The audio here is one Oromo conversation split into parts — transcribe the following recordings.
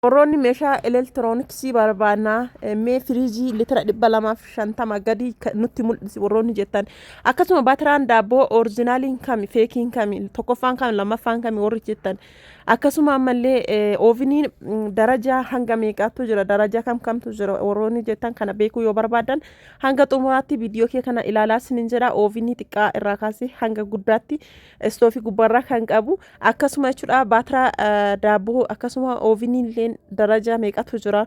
Warroonni meeshaa elektirooniksii barbaannaa, mee firiijii litira 250 gadi nutti mul'isi warroonni jettan, akkasuma baatiraan daabboo orijinaaliin kami, feekiin kami, tokkoffaan kami, lammaffaan kami warri jettan, akkasuma ammallee ooviniin darajaa hanga meeqaatu jira, darajaa kam kamtu jira warroonni jettan, kana beekuu yoo barbaadan hanga xumuraatti viidiyoo kee kana ilaalaa isinin jedha. Oovinii xiqqaa irraa kaasee hanga guddaatti istoofii gubbaarraa kan qabu akkasuma jechuudha. Baatiraa daabboo akkasuma ooviniin illee daraja meeqatu jira,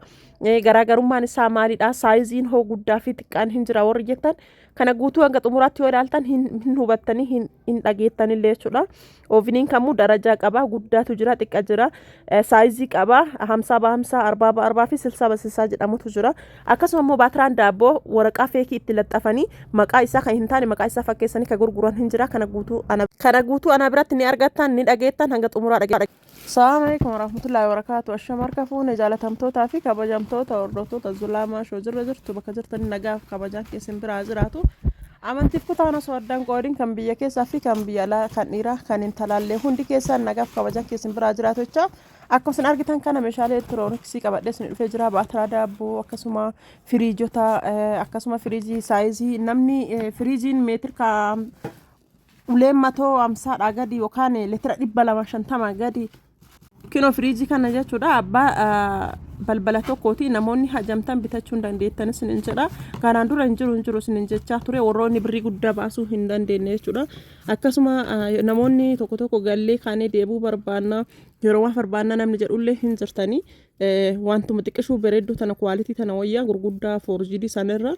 garaagarummaan isaa maalidha, saayiziin hoo guddaa fi xiqqaan hin jira warri jettan, kana guutuu hanga xumuraatti yoo ilaaltan hin hubattanii, hin dhageettanillee jechuudha. Ooviniin kamuu darajaa qaba, guddaatu jira, xiqqa jira, saayizii qaba, 50 ba 50, 40 ba 40 fi 60 ba 60 jedhamutu jira. Akkasuma immoo baatiraan daabboo waraqaa feekii itti laxxafanii maqaa isaa kan hin taane maqaa isaa fakkeessanii kan gurguran hin jira. Kana guutuu ana biratti ni argattan, ni dhageettan, hanga xumuraa dhageettan. Salaamu alaikum warahmatullahi wabarakatuh. Ashama harka fuune, jaalatamtootaa fi kabajamtoota hordoftoota Zulaamaa Shoo, jirra jirtu? Bakka jirtan nagaaf kabajaan keessan biraa jiraatu. Amantiif kutaan osoo addaan qoodin, kan biyya keessaa fi kan biyya alaa, kan dhiiraa kan intalaallee, hundi keessan nagaaf kabajaan keessan biraa jiraatu jecha. Akkuma isin argitan kana meeshaalee elektirooniksii qabadhee isin dhufee jira. Baatiraa daabboo, akkasuma firiijota, akkasuma firiijii saayizii namni firiijiin meetir uleen matoo 50dhaa gadi yookaan litira 250 gadi. Kinoo firiijii kana jechuudha, abbaa balbala tokkooti. Namoonni hajamtan bitachuu hin dandeettan isinin jedha. Kanaan dura hin jiru, hin jiru isinin jechaa ture, warroonni birrii guddaa baasuu hin dandeenye jechuudha. Akkasuma namoonni tokko tokko gallee kaanee deebuu barbaanna, yeroo waan barbaanna namni jedhullee hin jirtanii. Wantuma xiqqishuu bareedduu tana, quality tana wayyaa gurguddaa foorjidii sanirra.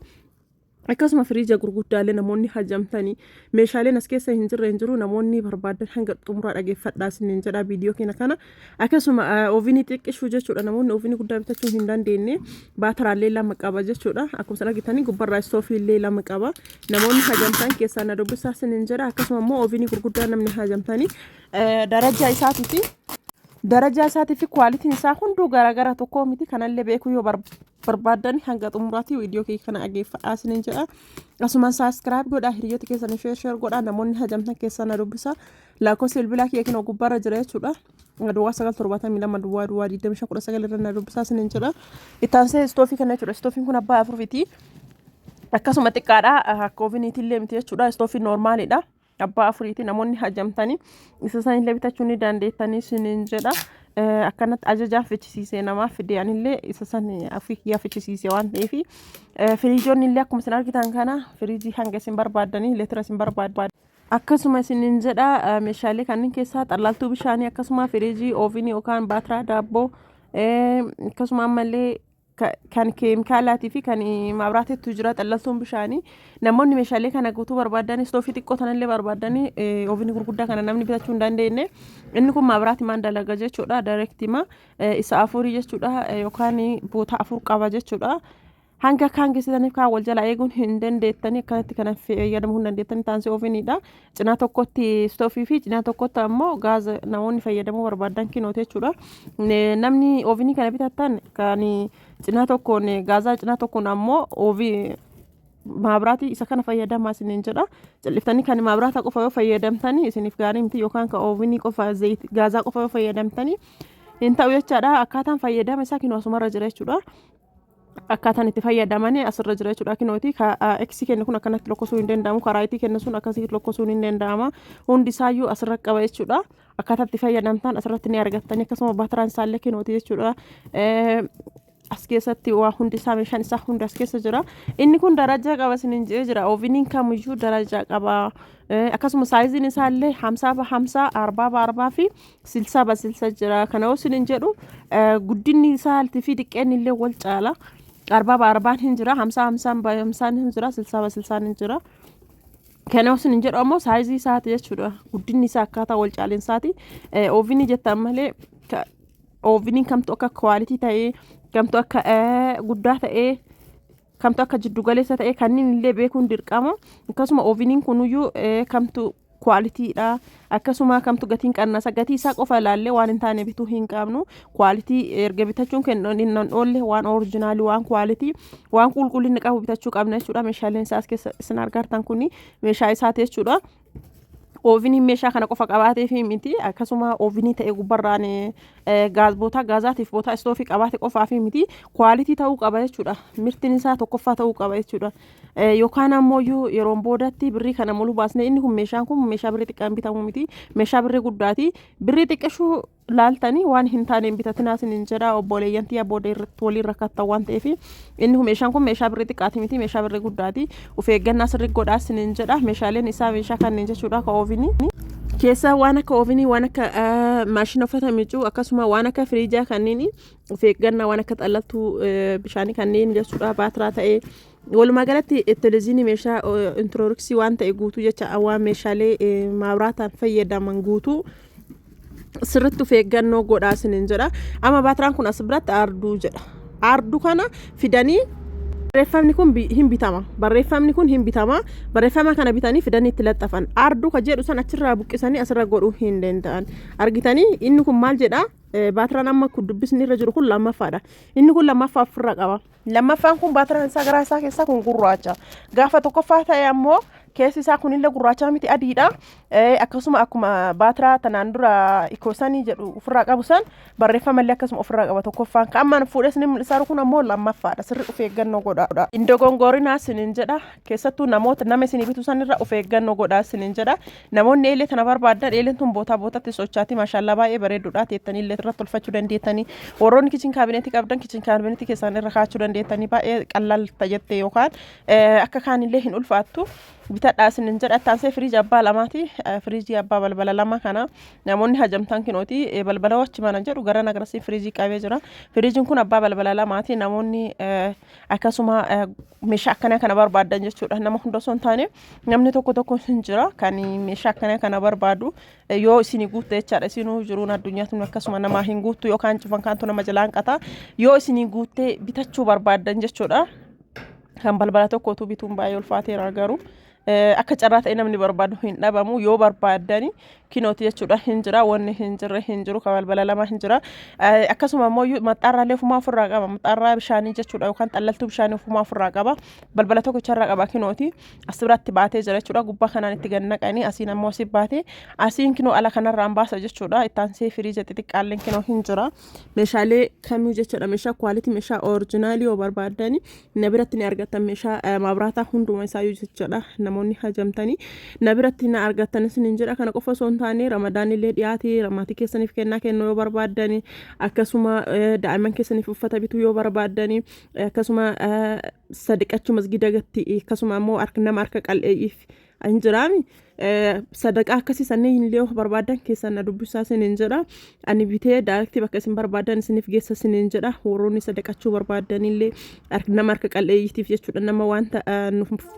Akkasuma firiija gurguddaalee namoonni hajamtanii, meeshaaleen as keessa hin jirre hin jiru. Namoonni barbaadan hanga xumuraa dhageeffadhaa isiniin jedha viidiyoo keenya kana. Akkasuma ovinii xiqqishuu jechuudha, namoonni ovinii guddaa bitachuu hin dandeenye, baatiraallee lama qaba jechuudha. Akkuma isin argitanii gubbarraa istoofiillee lama qaba. Namoonni hajamtan keessaa na dubbisaa isiniin jedha. Akkasuma immoo ovinii gurguddaa namni hajamtanii darajaa isaatii fi qualityn isaa hunduu garaagara, tokko miti. Kanallee beekuu yoo barbaadan hanga xumuraatti viidiyoo kee kana dhageeffadhaa isiniin jedha. Asumaan subscribe godhaa, hiriyoota keessanii share share godhaa, namoonni hajamtan keessaa na dubbisa. Lakkoofsa bilbilaa kiyya kinoo gubbaarra jira jechuudha. 0972 00 25 19 irra na dubbisaa isiniin jedha. Itti aansee istoofii kana jechuudha. Istoofiin kun abbaa afuriiti. Akkasuma xiqqaadha. Akka ooviniitillee miti jechuudha. Istoofii normaliidha. Abbaa afuriiti, namoonni hajamtanii isa sanillee bitachuu ni dandeettanii isiniin jedha. Akkanatti ajajaan fichisiisee namaaf fide, anillee isa san ofii kiyyaa fichisiise waan ta'eef. Firiijoonni illee akkuma isin argitan kana firiijii hanga isin barbaaddanii, leetira isin barbaaddan. Akkasuma isiniin jedha, meeshaalee kanneen keessaa xallaltuu bishaanii, akkasuma firiijii, oovinii yookaan baatiraa daabboo, akkasuma ammallee kan keemikaalaatii fi kan maabiraatiitu jira, xallaltuun bishaanii. Namoonni meeshaalee kana guutuu barbaadan, istoofii xiqqoo tanallee barbaadan, oovinii gurguddaa kana namni bitachuu hin dandeenye, inni kun maabiraatii maan dalaga jechuudha. Directima isa afurii jechuudha, yookaan boota afur qaba jechuudha. Hanga kaan geessitaniif kaan wal jala eeguun hin dandeettanii, akkanatti kana fayyadamuu hin dandeettanii. Taansii ooviniidha. Cinaa tokkotti istoofii fi cinaa tokkotti ammoo gaaza namoonni fayyadamuu barbaadan kinooti jechuudha. Namni oovinii kana bitattan kan cinaa tokkoon gaazaa, cinaa tokkoon ammoo oovii maabiraatii isa kana fayyadamaa isiniin jedha. Calliftanii kan maabiraata qofa yoo fayyadamtanii isiniif gaarii miti, yookaan kan oovinii qofa gaazaa qofa yoo fayyadamtanii hin ta'u jechaadha. Akkaataan fayyadama isaa kinoo asumarra jira jechuudha. Akkaataan itti fayyadamanii asirra jira jechuudha. Kinooti X kennu kun akkanatti lokkosuu hin danda'amu. Karaa itti kennu sun akkasitti lokkosuun hin danda'ama. Hundi isaayyuu asirra qaba jechuudha. Akkaataa itti fayyadamtan asirratti ni argattani. Akkasuma baatiraan isaallee kinooti jechuudha. As keessatti waa hundi isaa, meeshaan isaa hundi as keessa jira. Inni kun darajaa qaba isiniin jedhee jira. Ooviniin kamiyyuu darajaa qaba. Akkasuma saayiziin isaallee 50 ba 50, 40 ba 40 fi 60 ba 60 jira. Kana yoo isiniin jedhu guddinni isaatii fi xiqqeenni illee wal caala. 40 ba 40n hin jira, 50 50n hin jira, 60 ba 60n hin jira. Kana yoo isiniin jedhu ammoo saayizii isaati jechuudha. Guddinni isaa akkaataa wal caalinsaati. Oovinii jettan malee ooviniin kamtu akka quality ta'ee, kamtu akka guddaa ta'ee, kamtu akka jiddu galeessa ta'e kanneen illee beekuun dirqama. Akkasuma ooviniin kunuyyuu kamtu qualitydha, akkasuma kamtu gatiin qannasa, gatii isaa qofa ilaallee waan hin taane bituu hin qabnu. Quality erga bitachuun kennu hin oolle, waan originalii, waan quality, waan qulqullina qabu bitachuu qabna jechuudha. Meeshaaleen isaa as keessa isin argartan kuni meeshaa isaati jechuudha. Ovenii meeshaa kana qofa qabaatee fi miti, akkasuma ovenii ta'e gubbarraan gaaz bootaa gaazaatiif bootaa istoofii qabaate qofaa fi miti, quality ta'uu qaba jechuudha. Mirtiin isaa tokkoffaa ta'uu qaba jechuudha. Yookaan ammoo yeroon boodatti birrii kana muluu baasne, inni kun meeshaan kun meeshaa birrii xiqqaan bitamu miti, meeshaa birrii guddaati. Birrii xiqqishuu laaltanii waan hin taane hin bitatinaa isiniin jedha, obboleeyyan tiyya. Booda irratti waliin rakkattan waan ta'eef, inni kun meeshaan kun meeshaa birrii xiqqaati miti, meeshaa birrii guddaati. Of eeggannaa sirrii godhaa isiniin jedha. Meeshaaleen isaa meeshaa kanneen jechuudha, ka ovenii keessa waan akka ovenii, waan akka maashina uffata miicuu, akkasuma waan akka firiijaa kanneen of eeggannaa, waan akka xallattuu bishaanii kanneen jechuudha. Baatiraa ta'ee, walumaa galatti televiziyoonii, meeshaa elektirooniksii waan ta'e guutuu jecha, waan meeshaalee maabiraataan fayyadaman guutuu sirriitti of eeggannoo godhaa isiniin jedha. Amma baatiraan kun as biratti aarduu jedha. Aarduu kana fidanii, barreeffamni kun hin bitama. Barreeffamni kun hin bitama. Barreeffama kana bitanii fidanii itti laxxafan. Aarduu ka jedhu san achirraa buqqisanii asirra godhuu hin danda'an. Argitanii, inni kun maal jedha? Baatiraan amma kun dubbisni irra jiru kun lammaffaadha. Inni kun lammaffaa ofirra qaba. Lammaffaan kun baatiraan isaa garaa isaa keessaa kun gurraacha. Gaafa tokkoffaa ta'e ammoo keessi isaa kunillee gurraacha miti, adiidha. Akkasuma akkuma baatiraa tanaan dura ikoosanii jedhu ofirraa qabu san, barreeffama illee akkasuma ofirraa qaba tokkoffaan. Kan ammaan fuudhee isin mul'isaa jiru kun ammoo lammaffaadha. Sirri of eeggannoo godhaa. Hin dogongorinaa isiniin jedha. Keessattuu namoota nama isinii bitu sanirra of eeggannoo godhaa isiniin jedha. Namoonni eelee tana barbaadan, eeleen tun bootaa bootatti sochaati, maashaallaa, baay'ee bareedduudha. Teettanii illee irratti tolfachuu dandeettanii. Warroonni kitchen cabinetii qabdan, kitchen cabinetii keessaan irra kaachuu dandeettanii. Baay'ee qallalta jette yookaan akka kaanillee hin ulfaattu. Bitadhaa isiniin jedha. Taansee firiijii abbaa lamaati. Firiijii abbaa balbala lama kana namoonni hajamtan kinooti, balbala wachi mana jedhu gara nagarasii firiijii qabee jira. Firiijiin kun abbaa balbala lamaati. Namoonni akkasuma meeshaa akkanaa kana barbaadan jechuudha. Nama hunda osoo hin taane namni tokko tokko hin jira kan meeshaa akkanaa kana barbaadu, yoo isinii guutte jechaadha. Isinuu jiruun addunyaa tun akkasuma namaa hin guuttu, yookaan cufan kaantu nama jalaan qata. Yoo isinii guuttee bitachuu barbaadan jechuudha. Kan balbala tokkotu bituun baay'ee ulfaateera, garuu akka carraa ta'e namni barbaadu hin dhabamu. Yoo barbaaddani kinooti jechuudha, hin jira. Wanni hin jirre hin jiru. Kan balbala lama hin jira. Akkasuma immoo maxxaarraalee ofumaa ofirraa qaba. Maxxaarraa bishaanii jechuudha, yookaan xallaltuu bishaanii ofumaa ofirraa qaba. Balbala tokkocharraa qaba. Kinooti as biratti baatee jira jechuudha. Gubbaa kanaan itti gad naqanii, asiin ammoo asii baatee, asiin kinoo ala kanarraan baasa jechuudha. Ittaansee firiija xixiqqaalleen kinoo hin jira. Meeshaalee kamuu jechuudha, meeshaa quality, meeshaa originalii yoo barbaaddani na biratti ni argattan. Meeshaa mabraataa hunduma isaayyuu jechuudha, namoonni hajamtanii na biratti na argattan isiniin jedha. Kana qofa osoo hin taane, Ramadaan illee dhiyaate, maatii keessaniif kennaa kennuu yoo barbaaddani, akkasuma daa'imman keessaniif uffata bituu yoo barbaaddani, akkasuma sadiqachuu masgida gatti, akkasuma ammoo nama harka qal'eeyyiif hin jiraami, sadaqaa akkasii sanneen illee yoo barbaadan keessan na dubbisaa isiniin jedha. Ani bitee directii bakka isin barbaadan isiniif geessa isiniin jedha. Warroonni sadaqachuu barbaadan illee, nama harka qal'eeyyiitiif jechuudha, nama wanta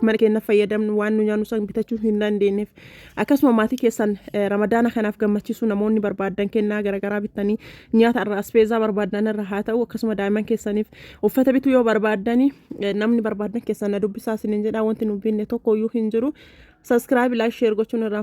mana keenya fayyadamnu, waan nu nyaannu san bitachuu hin dandeenyeef, akkasuma maatii keessan Ramadaana kanaaf gammachiisuu namoonni barbaadan, kennaa garaagaraa bitanii, nyaata irraa, aspeezaa barbaadan irra haa ta'u, akkasuma daa'imman keessaniif uffata bituu yoo barbaadani, namni barbaadan keessan na dubbisaa isiniin jedha. Wanti nu binne tokko iyyuu hin jiru. Subscribe, like, share gochuun irraa.